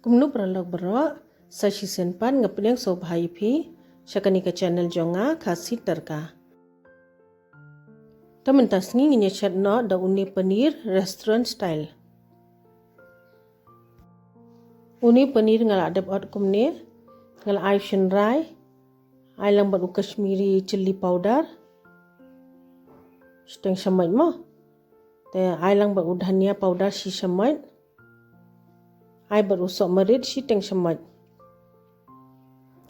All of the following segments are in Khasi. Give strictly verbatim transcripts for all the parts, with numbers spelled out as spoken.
Kumno paralok baroh, sa shisien pat nga pdiang sngewbha ïa phi sha kane ka channel jong nga, Khasi Tadka. Te mynta sngi ngin ïa shet noh da une paneer restaurant style. Une paneer nga la dep ot kumne, nga la ai shynrai, ai lang bad u Kashmiri chilli powder shiteng shamoit mo. Te ai lang bad u dhania powder shi shamoit. Ai bad u sohmarit shiteng shamoit.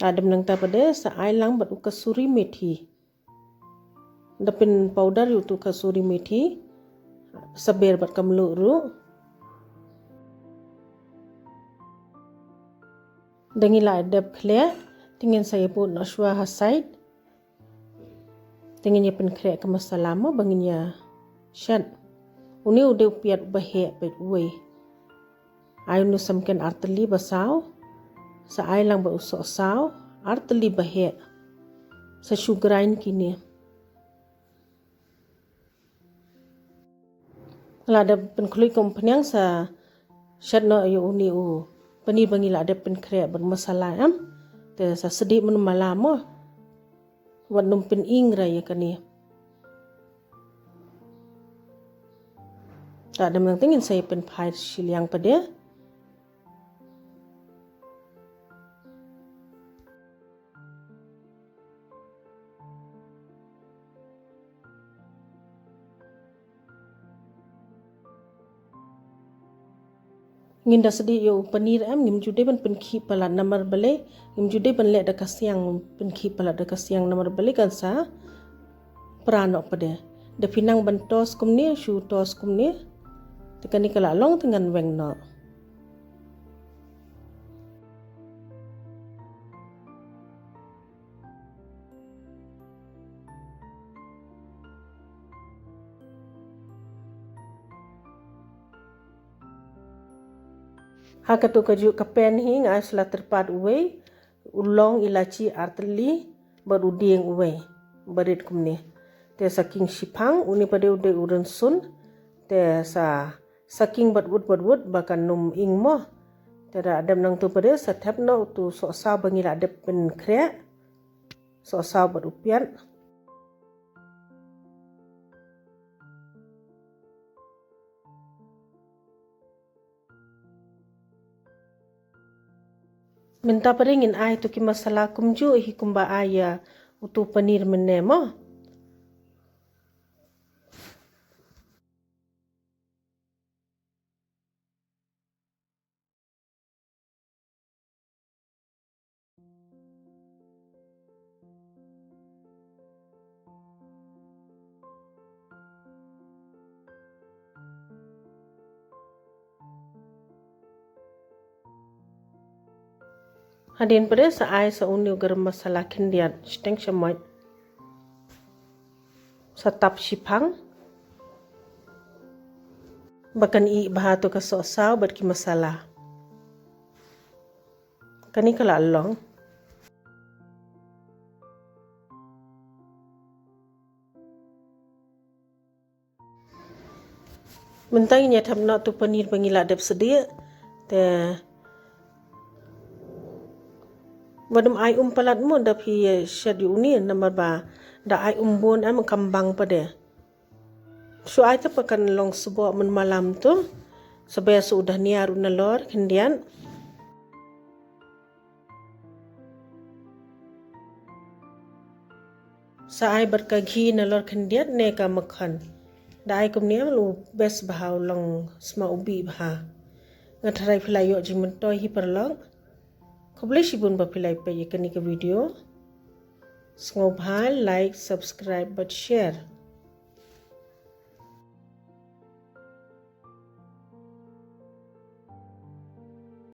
Hadien nangta pat de sa ai lang bad u kasuri methi. Da pynpowder ïa utu kasuri methi, sa ber bad ka mluh ruh. Da ngi la dep khleh, te ngin sa ïa put noh shuwa ha side. Te ngin ïa pynkhreh ka masala mo ba ngin ïa shet. Une u dei u piat uba heh peit uwei. Ai une u samken artylli ba saw. Sa ai lang bad u sohsaw artylli ba heh. Sa shu grind kine. La dep pynkhluit kum pynïang sa shet noh ïa une u paneer ba ngi la dep pynkhreh bad masala em. Te sa sdieh mynmalam mo. Wat nym pynïeng re ïa kane. Hadien nangta ngin sa ïa pynphai shiliang pat de. Ngin da sdieh ïa u paneer em, ngim ju dei ban pynkhih palat namar balei, ngim ju dei ban leh da ka siang, pynkhih palat da ka siang namar balei kan sa pra noh pat de. Da phi nang ban toss kumne, shu toss kumne. Te kane ka la long te ngan weng noh. Ha katu kajuh ka pan hi nga ai sla tyrpad uwei, u long ilachi artylli, bad u dieng uwei, ba rit kumne. Te sa king shiphang, une pat de u dei u rynsun, te sa, sa king bad wut bad wut ba kan ym ïeng mo. Te hadien nangta pat de sa thep noh utu sohsaw ba ngi la dep pynkhreh. Sohsaw bad u piat. Mynta pat de ngin ai utu ki masala kumjuh hi kumba ai ïa utu paneer mynne mo. Hadien pat de sa ai sa une u garam masala khyndiat shiteng shamoit. Sa tap shiphang. Ba kan ih bha utu ka sohsaw bad ki masala. Kane ka la long. Mynta ngin ïa thep noh utu paneer ba ngi la dep sdieh. Te wat nym ai um palat mo da phi shet ïa une namar ba da ai um bun em kam bang pat de. Shu ai te ba kan long sboh mynmalam tu. Sa ber sa u dhania ruh nalor khyndiat. Sa ai bad ka ghee nalor khyndiat ne ka makkhan. Da ai kumne u best bha, u long sma u bih bha. Nga tharai phi la ïoh jingmyntoi hi paralok. Khublei shibun ba phi la peit ïa kane ka video. Sngewbha like, subscribe bad share.